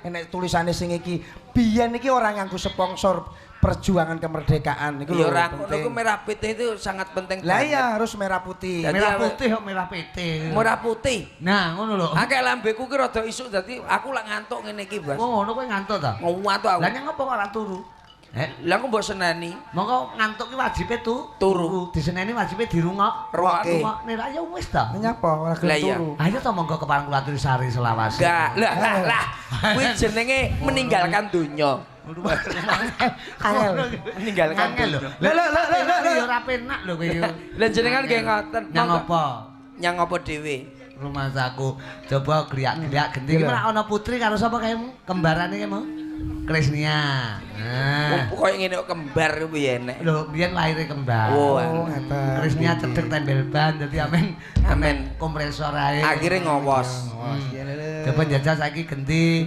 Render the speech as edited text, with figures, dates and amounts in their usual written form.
enek tulisane sing iki. Biyen iki ora nganggo sponsor perjuangan kemerdekaan iku Ya lho. ora ngono Penting. ku, merah putih itu sangat penting Lah banget. iya, harus merah putih. Jadi Merah putih kok merah putih. Merah putih. Nah, ngono lho. Akeh lambeku ki rada isuk, dadi aku lak ngantuk ngene iki, Bas. Oh, ngono kowe ngantuk ta? Ngantuk aku. Lah, nyang apa kok ora turu? Eh, Lah, aku mbok seneni. Monggo, ngantuk ki wajibe tu Turu. Diseneni wajibe dirungok. Rungokke. Rungokne ra ya wis ta. Nyapa ora Lah gelem iya. turu. Ayo to, monggo kepareng kula aturi sari selawase. Enggak, lah lah lah. Kuwi jenenge meninggalkan donya. Angel. Meninggalkan Angel lho. donya. Lah lah lah lah lah. Ya ora penak lho kowe iki. Lah, jenengan nggih ngoten. Nyang Monggo. apa? Nyang apa dhewe? Rumangsaku. Coba griak-griak genti iki Iya. ora ana putri karo sapa kaemu? Kembarane kaemu? Krisnia. Nah. Wong koyo ngene kok kembar kuwi enek. Lho, biyen lahire kembar. Oh, Oh, ngeten. Krisnia cedek tembel ban, dadi amen Amen. kompresor ae. Akhirnya ngowos. Oh, iya, lho. Coba njajal saiki genti.